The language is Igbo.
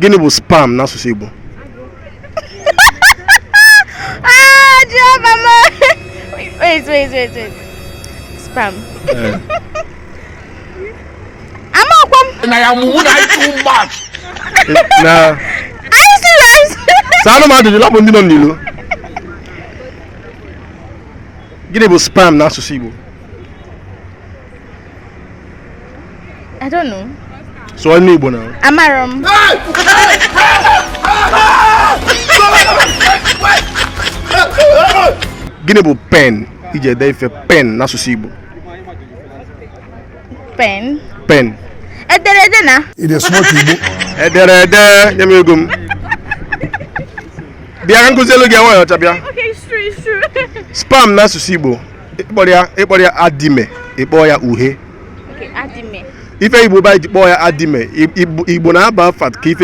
Gịnị bụ sperm n'asụsụ Igbo? Ah, Jehova m. Wait, wait, wait, wait. Sperm. Amakwa m. Na ya mumu na too much. Na Are you serious? Saanụ m ajụjụ, lapụ ndị nọ n'ilo. Gịnị bụ sperm n'asụsụ Igbo? I don't know. Sụọ n'Igbo na. Amarọ m. Gịnị bụ pen iji ede ife, pen n'asụsụ Igbo? Pen. Pen. Ederede na. Ị dey smoke igbo. Ederede, nye m ego m. Bịa ka nkụzi elu gị enweghị ọcha bịa. Okay, it's true, it's true. Sperm n'asụsụ Igbo, ịkpọrọ ya adime, ịkpọọ ya uhe. Okay, adime. Ife Igbo ba ji kpọọ ya adime, Igbo na-aba afa ka ife